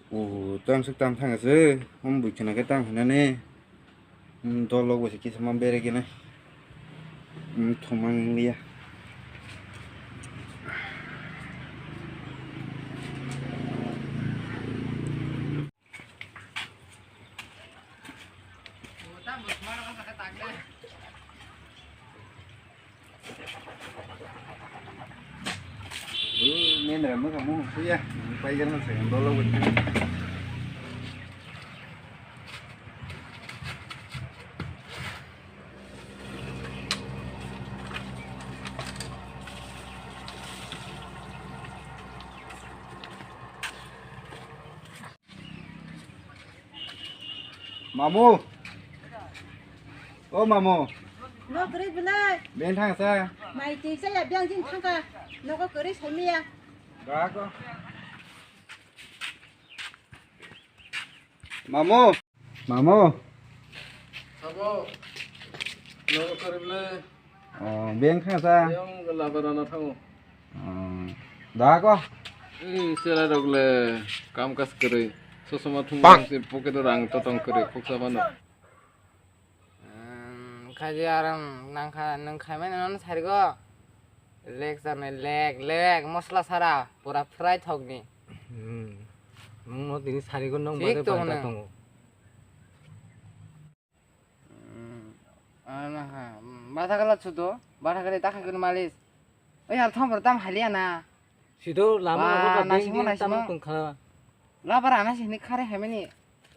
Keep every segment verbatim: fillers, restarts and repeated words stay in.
O, tang se tang thang se, om bui khna ke tang hwnani. Hmm, dol lok bo se kisa ma bere kene. Hmm, thumang liya. Nendra mwkhang mung suya, paigana se dolo witness. Mamu. O mamu. No kwrwi belai. Ben thang sa. Mai ti sa ya biang jin thangka. Nogo kwrwi saimiya. Ba ko. Mamu. Mamu. Sabo. Nogo kwrwi belai. Oh, beng kha sa? Yang labarana thango. Oh, da ko? Eh, sera rok le kam kas kwrwi. Sosoma thung se pocket o rang to tong kwrwi khuksa bano. Hmm, khaji aram nang kha, nang khai mani non sari go. Lek sa nai lek, lek, mosla sara, pura fry thok ni. Hmm. Nung no tini sari go nung. Thik bade to banta hwnwi tongo. Hmm, ano ha, hmm, bata kala chudo, bata kala ta kha kene malis. Oi, yar thom bor tam haliya na. Sido lama ba, obo ba nasingmo, ding ding tamo nasingmo. Tong kha. Labar ana sini khare hemeni.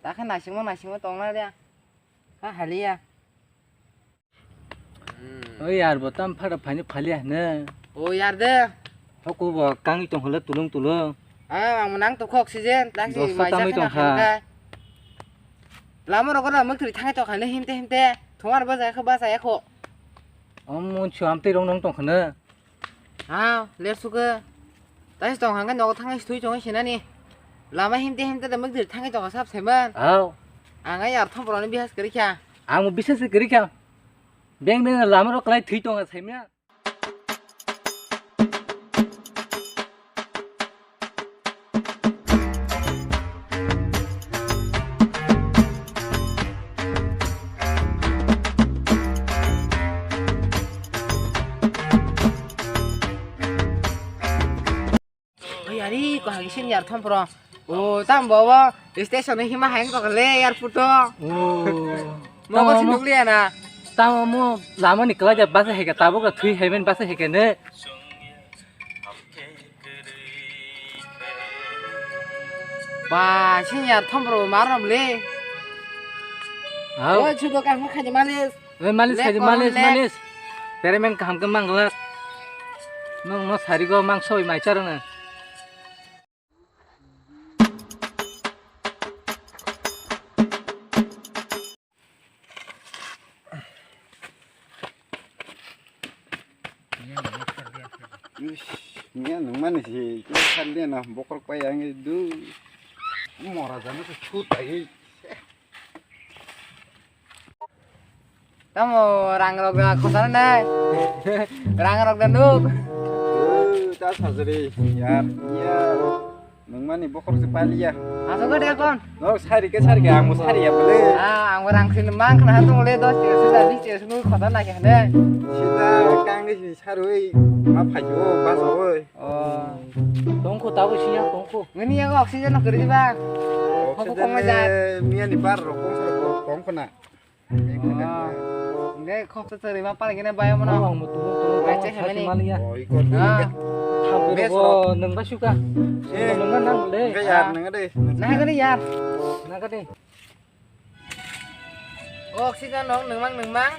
Ta kha nasingmo, nasingmo tong na dia. Kha haliya. Hmm. Oi, yar bo tam phara phani phaliya hne. O yar de. Hoko bo kangwi tong hole tulung tulung. Ah, ang nang to kho oxygen, tak si dosa mai tamwi jak tong kha. Lama rogo na mukri thangai tong kha ne himte himte. Thomar ba jaya kho ba jaya kho. Om mun chu amtwi rong nong tong kha ne. Ha, ler suke. Tai si tong hangke nogo thangai si thui chong sinani. Lama himte himte de mukri thangai tong kha sab seman. Hao. Ang ai ar thom boroni bihas kari kha. Ang mo bisas kari kha. Beng beng lama rok lai thui tong kha saimya. Oi, ari, ko hagi sin yar thom pro. O, tam bo, bo, station ni hima hayang to le airport to. O. Mo ko tamo sin mo-, dukli ana. Tamo mo lama ni kala ja basa heke, tabo ka thui hemen basa heke ne. Ba, sin yar thom pro mar rom le. Hao. O, chudo ka mo khaji malis. Oi, malis lek khaji, koron malis, lek. Malis. Peremen kaham khe manglak. Nwng no sari go mangso bai mai charwng. Ish, nia nungmani si, kisa khan de na, bokrok pai ang du. Mora jana se chut pai. Tamo rang rok da khosana nai. Rang rok da nuk. Eh, ta sajri, yar, yar. Nungmani bokhorok se paliya. Asok de kon. Norok sari ke sari ke, ang bo sari ya bole. Ah, ang bo rang sin mang khna tung le dos tiga se da bis tiga se nuk khosana ke hne. Sida kang de si sarui, ma phajo, bas oi. Oh. Tongkho tabo siya tongkho. Ngani yago oxygen no kiri ba. Oxygen kong ma ja. Miya ni bar ro kong sa kong kona. Nge khoksa chari ma pal gene bayo mano. Oh, ang mo tulung tulung kaiche kong hemeni. Maliya. Oh, iko tulung. Ah. Thambe bes ro ro. Nang ba suka. Eh. Nang nang le. Nge yar, ah, nang de. Nang de yar. Nang de. Oxygen nong nungmang nungmang.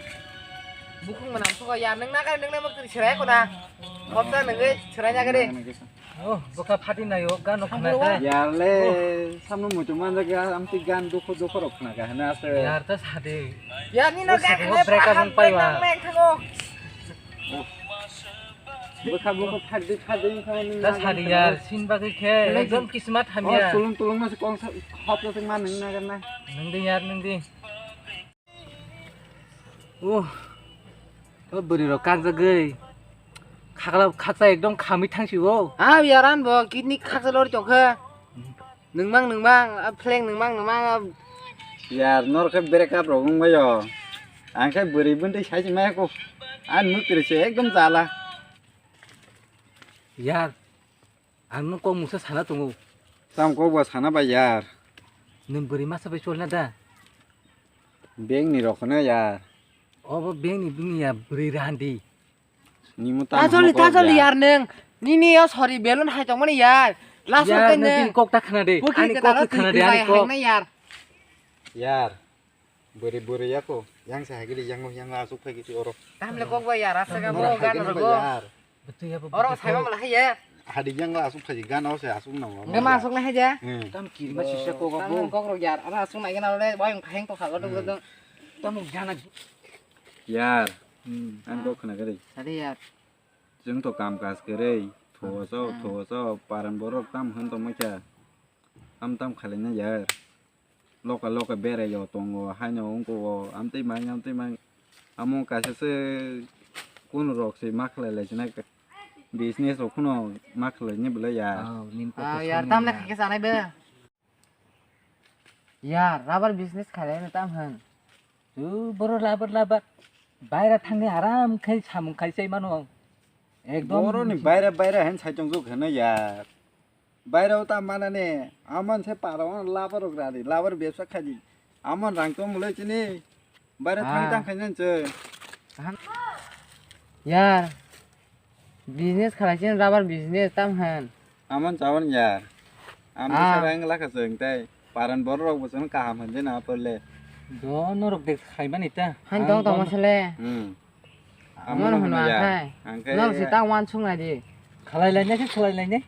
Bukhung manam suka ya nung na ka nung na mak tiri serai ko na. Khopta nung ge serai na gade. Oh, bokha phati nayo gan no khna kai. Yarle, samno muchung manjak ya, amtwi gan dukhu dukhu rok khna ka hana ase. Yar ta sade. Yar ni no gan khna break up paiwa. Nang nang thango. Bwkha bwkha phadi phadi wngkha nini. Da sari yar, sin bagwi khe ekdom kismat hamya. Tulung tulung no se kong sa hap sa ma nang na na. Nang de yar nang de. Oh. O bwrwi rok kanjagwi. Khakla khaksa ekdom khamwi thangsi o. Ha yar an bo kidney khaksa lori tongkha. Nungmang nungmang, a phleng nungmang nungmang, a Yar, nor khe break up rok wngbaio. Ang khe bwrwi bwntwi sai se maya ko. Ani mwtwrwi se ekdom jala. Yar, ang nwng kok mungsa sana tongo. Tam kok ba sana ba yar. Nwng bwrwi masa bai cholna da? Bank ni rok no yar. Obo bank ni bini ya bwrwi randi. Nimo ta Tajoli, hamo kok tajoli ya. Yar nwng. Nini yo sorry belon hai tongmani yar. Last Yar, week nwng nwng. Bini kok ta khna de. Bukhi Ani kok ta khna de, ani kok. Hai na yar. Yar. Bwrwi bwrwi yako. Yang sa hagili yang yang asuk phai giti oro. Tamle kok ba yar, asa ga Yang bro hagili gan ba rogo. Yar. Betul ya, Oro betul. Sai ma mala hai ya. Hadi yang la asuk phai gan o se asuk na. Nge ma asuk na hai ja. Hmm. Tam kiri ma sisa kok Tam bo. Kok ro yar. Ara asuk na gana le boy phai to kha lo do do. Tam gana. Yar. Hmm. Ang kok khna gari. Sari yar. Chwng to kam kaj kwrwi, thuo cho, Hmm. Thuo cho, paran borok tam hwn tongma kha. Tam tam khalai na yar. Loka loka berai yo tongo, haino wngko o, amtwi mang, amtwi mang. Amo kaisa se kun rok se ma khalai lai sinai ka-, business rok kuno ma khalai ni bwlai yar. Oh, nin ko Ah, to yar sani tam na. Khe sanai be. Yar, rubber business khalai na tam hwn. Tu boro labar labar. Baira thangni aram khai samung khai sai mano. Ekdom Boro ni baira baira hen sai tong jok heno yar. Baira o ta mana ne. Amon se paro on labar rok rari, labar bebsa khai di. Amon rang tong mulai chini. Baira thang Ah. Tang khai nan che. Yar. Business khalai chini rubber business tam hwn. Amon chawan yar. Am Ah. Bisa rang laka chwng tai. Paran borok rok bo chwng kaham hwn jena porle. Do norok de khai mani ta. Han Ang tong tong bon- masale. Hmm. Amon Amon hwn hwn ya. Akhai. Ang khe Nor si ta wan sung nai di. Khalai lai nai khe khalai lai nai.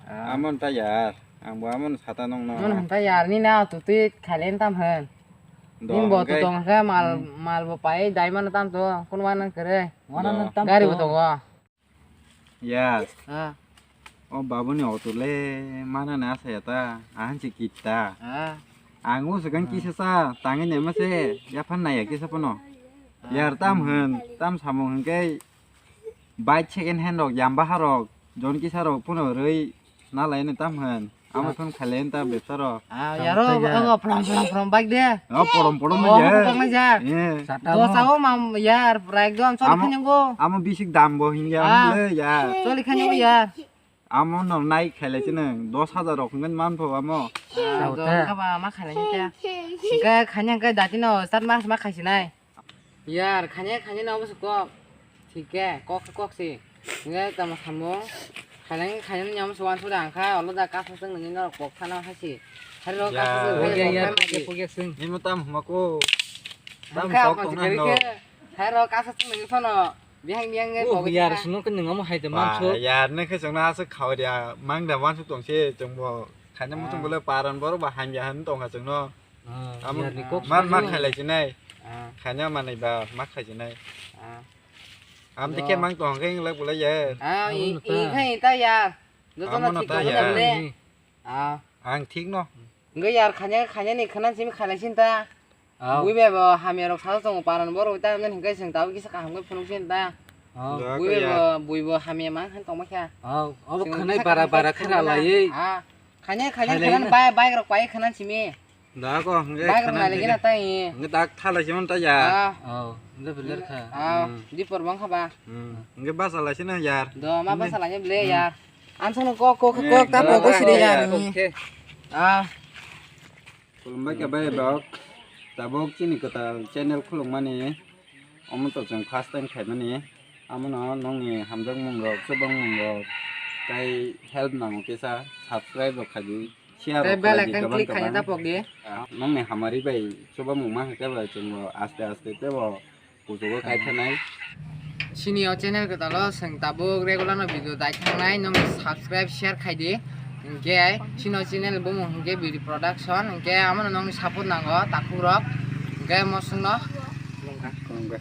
Ah. Amon ta yar. Ang bo amon sata nong no. Mon hwn ta yar ni na tu twi khalen tam hwn. Do Ning bo ang tu khe tong khe mal Hmm. Mal bo pai dai man tam to kun wan kere. Wan Do. Tam Gari to. Bo tongo. Ya. Ah. O babuni auto le mana na saya ta, ahan si kita. Ah. Ang o segan Ah. Kisa sa, tangi ne ma se, ya phan na ya kisa pano. Ah. Yar tam hwn, tam samung hwn ke bike second hand rok, Yamaha rok, jon kisa rok puno roi na lai ne tam hwn. Amo phone khaile ta bebsa ro. Ah, yaro, ogo from, from, from bike de. Oh, porom porom Oh, ya. Kok na ja. Eh. Sata Do mo. Sao mam yar, pura ekdom chori Amo, khanyango. Amo bisik dam bo hingya Ah. Mule ya. Chori khanyango yar. Amo no nai khaile chine dos hajar rok hinggan man pho amo. Ah, Sao do ta. Kaba ma khaile ta. Ga khanyang ga dati no start mas ma khaisi nai. Yar, khanya khanya no musu kok. Thik khe, kok khe kok si. Nge tamo samung. Khalang khanya no musu wan suda angkha, olo da kasa sung nini norok kok thana hasi. Hari ro kasa sung Yar. Pogya yar, pogya sung. Nimo tam huma ko. Tam angkha kok kon tong sikari nang khe. Hari ro kasa sung nini phano. Bihang bihang nge Oh, kok yar, kha. Suno khe nung amo hai de Ba, mansu. Yar, ne khe chwng no aswk khao dia, mang da mansu tong se, chwng bo. Khanya muchung Ah. Bole paran boro ba hamya han tong kha chwng no. Ah, Amo yar ni kok man, sung man nung. Khailai chinai. Ah. Khanya manai ba ma khai chinai. Ah. Am Do. Dikhe mang tong khe inglak bulai ya. Ah, Amo i, no ta. I khai ta ya. Joto Amo no no thik ta ko ya. Bole. Ni. Ah. Ang thik no. Nge yar khanya, khanya ni khana simi khailai sin ta. Ah. Bui be bo hamya rok sa tong paran boro ta men hingkai sing ta kisa kaham ke phunuk sin ta. Ah. Do Bui ko be ya. Bo, bui bo hamya mang han tong ma kha. Ah, abo Sing khanai kisa bara kaham bara ke phunuk khara na. Lai. Ah. Khanya, khanya, Khailai khana na. Bai, bai rok pai khana simi. Da ko hingke Bike khana rok nai lagi hingke. Na tai. Hingke dak thala sima ta ya. Ah. Oh, le beler kha. Ah, Hmm. Di por bang kha ba. Hmm. Hingke basa lai sina yar. Do ma Hingke. Basa lai ble Hmm. Yar. An sono kok kok Eh, kok ta da, pogo da, siri da, yar. Kok khe. Ah. Khulumbai khe bai bok. Tabok chini kwtal channel khulukmani. Omo to chwng first time khaimani. Amono nongni hamjakmung rok, chubamung rok, tei help nango kisa subscribe rok khaidi, share Tei rok bell khaidi icon gabang click khaina gabang. Da pok di. Ah, nongni hamari bai chubamung ma hwnkhe bai chwngbo aste aste teibo kuchugo kai thanai. Chini o channel kwtalo chwng tabuk regular no video dai thangnai, nongni subscribe share khaidi. Hwnkhe chini o channel bumung hwnkhe Beauty Production, hwnkhe amono nongni support nango takhuk rok, hwnkhe mosongno. Khulumkha.